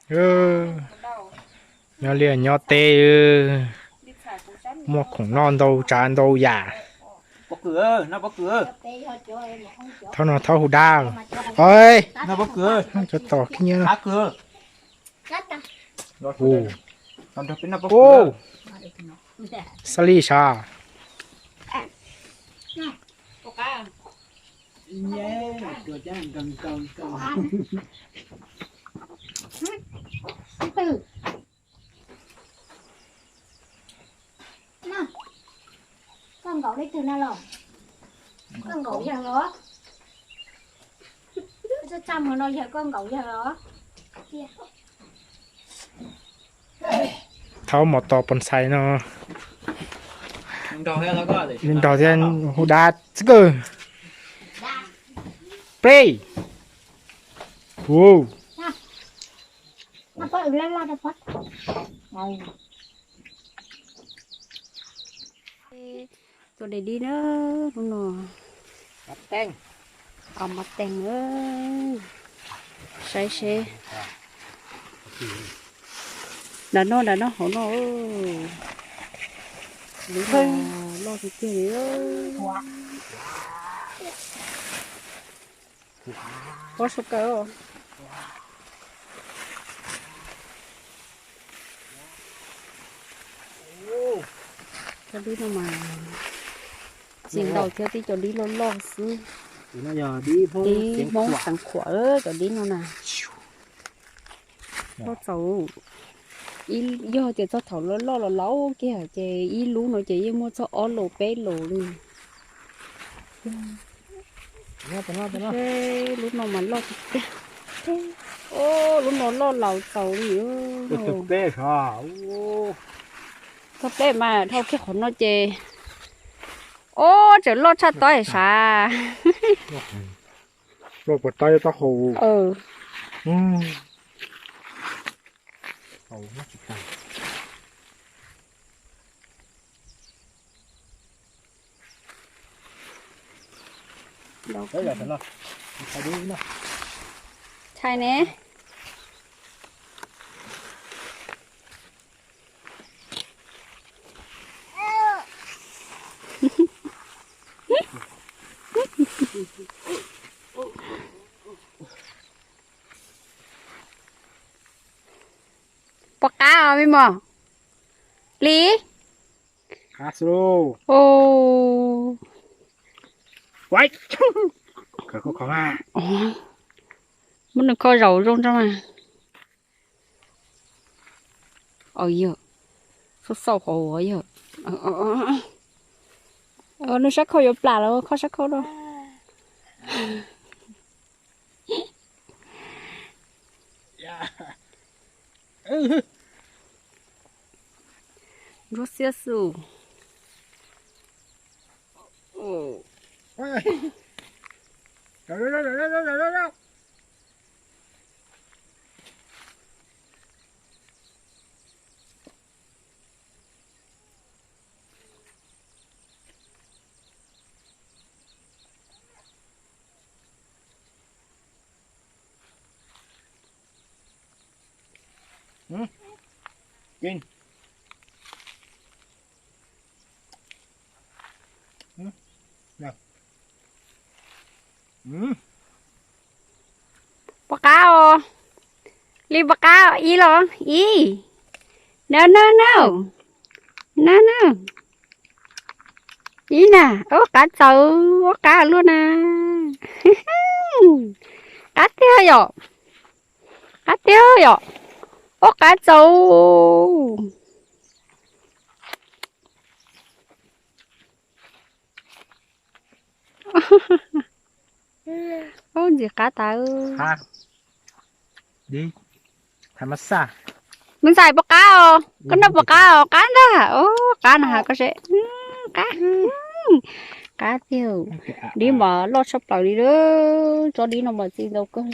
Nyob liaj nyob teb, muaj khoom noj ntau tsav ntau yam. Thaub no thaub hu dab. Cov tom khib nyiab no. Xab lij sav. Koj nkaum leej twg na los? Koj nkaum yawg los? Txaj txaj muag no yog koj nkaum yawg los? Thaub mos tos pos ntxhais no. Nrog thiab hu dab txib kawg. Play. Tua daim dib na, lub no. Au mas teeg, saib seb. Nram no, nram no, hauv no. Lub no loj tiag tiag li. Pob su kawg. Cov dib no mas tsis ntau thiab, tib cov dib loj loj xwb. Dib Hmoob xeev khuam, cov dib no na. Loj txaus. Yog tias txog thaum loj loj los laus kiag ces ib lub no ces yeej muaj txog ob lus peb lus li. Lub no mas loj tiag tiag. Lub no loj laus txaus li. Txog pleb mas dhau kiag qhov no ces, o, tseem loj tshaj tod sav. Loj puas tab taub hau. Tshais ne. Pom qab os me mos. Li. Muab nws kho zaum zoo tso mas. Yog, xauj xauj hauv yog. Nws sab khau yuav plam los kho sab khau rau. Ntsuab xiab xwb. Pom qab os. Li pom qab ib los ib. No no no. No no. Ib na, ub qab txaus, ub qab luaj na. Qab tiag yom. Qab tiag yom. Ub qab txaus. Ub ntxim qab tas. Me ntxhais puas qab os? Koj noj puas qab os? Qab ntag. Ub qab na has koj seb. Qab. Qab tiag. Dib mas loj tshaj plaws li lawm, tsob dib no mas txi ntau kawg.